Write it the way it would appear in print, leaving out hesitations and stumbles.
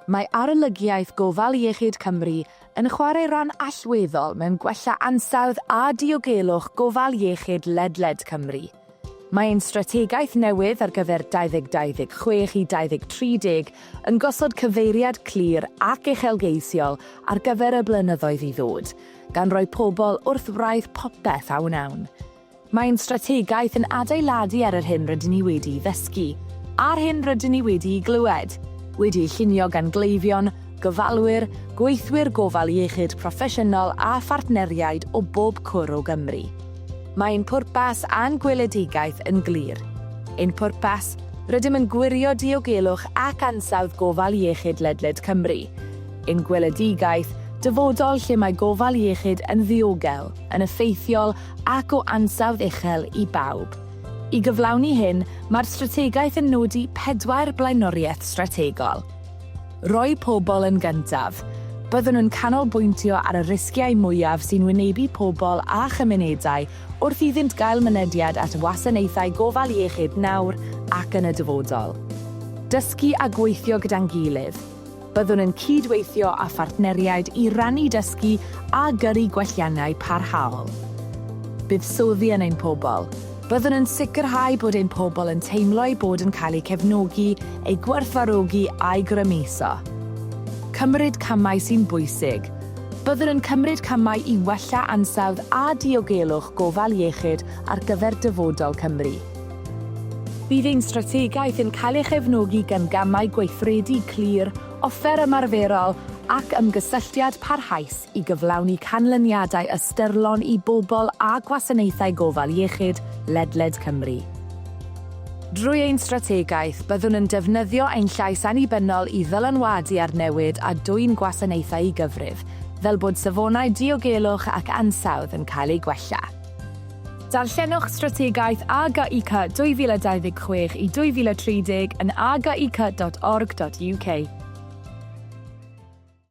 Mae Arolygiaeth Gofal Iechyd Cymru yn chwarae rhan allweddol mewn gwella ansawdd a diogelwch gofal iechyd ledled Cymru. Mae ein strategaeth newydd ar gyfer 2026 i 2030 yn gosod cyfeiriad clir ac uchelgeisiol ar gyfer y blynyddoedd i ddod, gan roi pobl wrth wraidd popeth a wnawn. Mae ein strategaeth yn adeiladu ar yr hyn rydyn ni wedi'i ddysgu, a'r hyn rydyn ni wedi'i glywed, wedi'i llunio gan gleifion, gofalwyr, gweithwyr gofal iechyd proffesiynol a phartneriaid o bob cwr o Gymru. Mae ein pwrpas a'n gweledigaeth yn glir. Ein pwrpas, rydym yn gwirio diogelwch ac ansawdd gofal iechyd ledled Cymru. Ein gweledigaeth, dyfodol lle mae gofal iechyd yn ddiogel, yn effeithiol ac o ansawdd uchel i bawb. I gyflawni hyn, mae'r strategaeth yn nodi pedwar blaenoriaeth strategol. Rhoi pobl yn gyntaf. Byddwn yn canolbwyntio ar y risgiau mwyaf sy'n wynebu pobl a chymunedau wrth iddynt gael mynediad at wasanaethau gofal iechyd nawr ac yn y dyfodol. Dysgu a gweithio gyda'n gilydd. Byddwn yn cyd-weithio â phartneriaid i rannu dysgu a gyrru gwelliannau parhaol. Buddsoddi yn ein pobl. Byddwn yn sicrhau bod ein pobl yn teimlo eu bod yn cael eu cefnogi, eu gwerthfawrogi a'u grymuso. Cymryd camau sy'n bwysig. Byddwn yn cymryd camau i wella ansawdd a diogelwch gofal iechyd ar gyfer dyfodol Cymru. Bydd ein strategaeth yn cael ei chefnogi gan gamau gweithredu clir, offer ymarferol ac ymgysylltiad parhaus i gyflawni canlyniadau ystyrlon i bobl a gwasanaethau gofal iechyd ledled Cymru. Drwy ein strategaeth, byddwn yn defnyddio ein llais annibynnol i ddylanwadu ar newid a dwyn gwasanaethau i gyfrif, fel bod safonau diogelwch ac ansawdd yn cael eu gwella. Darllenwch Strategaeth AGIC 2026 i 2030 yn agic.org.uk.